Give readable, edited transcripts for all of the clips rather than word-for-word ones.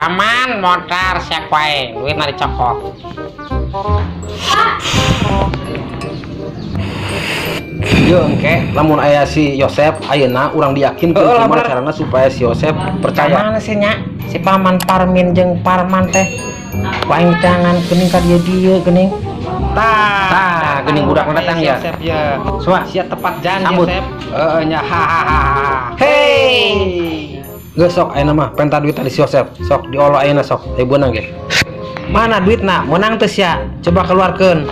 Aman motor siap wae, duitna dicokot. Yo engke lamun aya si Yosep ayeuna urang diyakinkeun Heeh, lah, kumaha bener. Carana supaya si Yosep percaya. Mana sih nya si paman Parmin jeung Parman teh? Ku aing tangan geuning ka dieu dieu geuning. Tah, Tah, geuning budak datang ya. Yosep ya. Suah, Sia tepat janji sambut. Yosep. Heeh nya ha ha ha. Hei. Geus sok ayeuna mah penta duit tadi si Yosep. Sok diolo ayeuna sok, aya beunang ge. Mana duitna? Menang teu sia? Coba keluarkeun.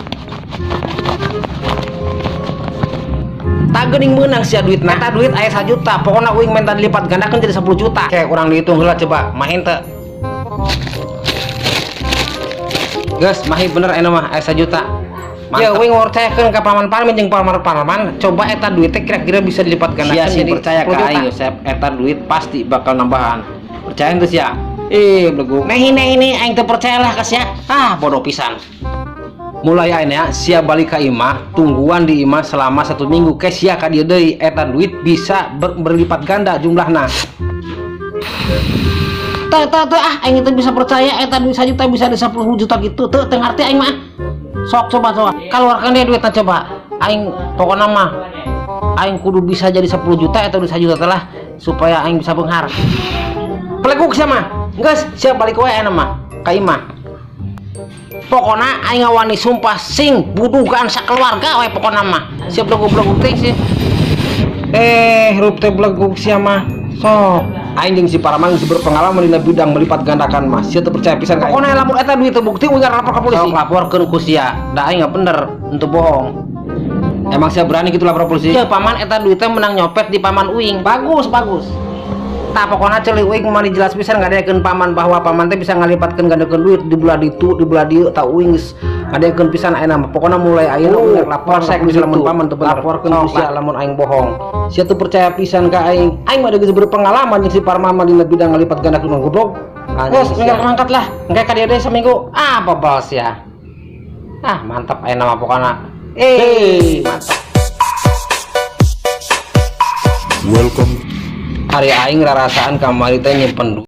Tak geuning meunang sia duitna. Eta duit aya 1 juta, pokona uing minta dilipat gandakeun jadi 10 juta. Oke, urang dihitung heula coba, mahin teu? Geus, mahi bener ayeuna mah aya 1 juta. Ya Mantap. uing ngorcakeun ka paman Parmin jeung paman Parman, coba eta duit teh kira-kira bisa dilipat gandakeun Sia sih jadi percaya 10 ka juta. aing Yosep, eta duit pasti bakal nambahan. Percaya teu sia? Ih, beleguk. Nah ini aing teu percaya lah ka sia. Ah, bodoh pisan. Mulai ayeuna sia balik ka imah, tungguan di imah selama 1 minggu ke sia ka dieu deui eta duit bisa berlipat ganda jumlahna. Teu teu teu ah aing teu bisa percaya eta duit 1 juta bisa di 10 juta gitu. Teu teu ngarti aing mah. Sok coba coba keluarkan dia duitnya coba. Aing pokokna mah aing kudu bisa jadi 10 juta atau duit 1 juta telah supaya aing bisa beunghar. Peleguk sia mah. Geus sia balik wae ayeuna mah ka imah. Pokona aing ngawani sumpah sing budugan sakeluarga wae pokona mah. Sia beleguk-beleguk teh sih. Rup teh beleguk sia mah. Sok aing jeung si Parman geus berpengalaman dina bidang melipat gandakan mah. Sia teu percaya pisan ka aing. Pokona lamun eta duit teu bukti uing lapor ka polisi. Sok laporkeun ku sia. Da aing nggak bener, untuk bohong. Emang sia berani gitu lapor polisi? Ya paman eta duitnya menang nyopet di paman uing. Bagus, bagus. Tah pokona ceuli uing mah jelas pisan ngadekeun paman bahwa paman teh bisa ngalipatkeun gandakeun duit di belah ditu, di belah dieu tah uing geus ngadekeun pisan ayeuna mah. Pokona mulai ayeuna uing lapor polsek ka polisi lamun lamun paman teu bener. Laporkeun ku Sok sia lamun aing bohong. Sia teu percaya pisan ka aing. Aing mah geus berpengalaman jeung si Parman mah dina bidang ngalipat gandakeun goblok. Geus minggu mangkat lah. Engke ka dieu deui saminggu. Ah bebal sia. Ah mantap ayeuna mah pokona. Hey. Mantap. Welcome Hari aing rarasaan kamari teh nyimpen duit.